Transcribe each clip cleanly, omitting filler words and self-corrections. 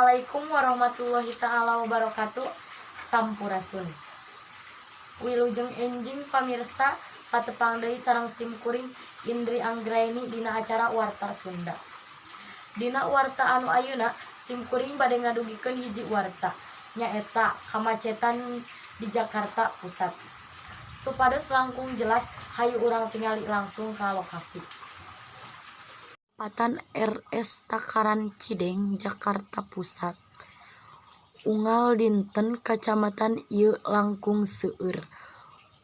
Assalamualaikum warahmatullahi taala wabarakatuh. Sampurasun. Wilujeng enjing pamirsa, patepang deui sareng sim kuring Indri Anggraeni dina acara Warta Sunda. Dina warta anu ayeuna sim kuring bade ngadugikeun hiji warta, nyaeta kamacetan di Jakarta Pusat. Supados langkung jelas, hayu urang tingali langsung ka lokasi. Perapatan RS Takaran Cideng, Jakarta Pusat. Unggal dinten kacamatan ieu langkung seueur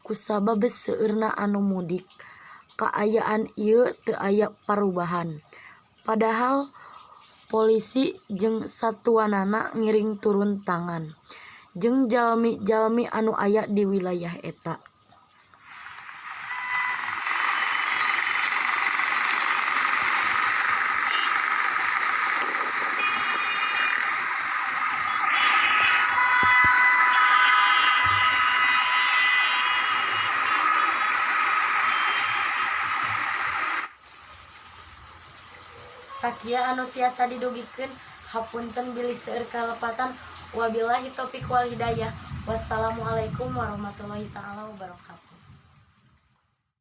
kusabab seueurna anu mudik. Kaayaan ieu teu aya parubahan padahal polisi jeung satuanana ngiring turun tangan jeung jalmi-jalmi anu aya di wilayah eta. Sakieu anu tiasa didugikeun, hapunten bilih seueur kalepatan. Wabillahi taufik wal hidayah. Wassalamualaikum warahmatullahi taala wabarakatuh.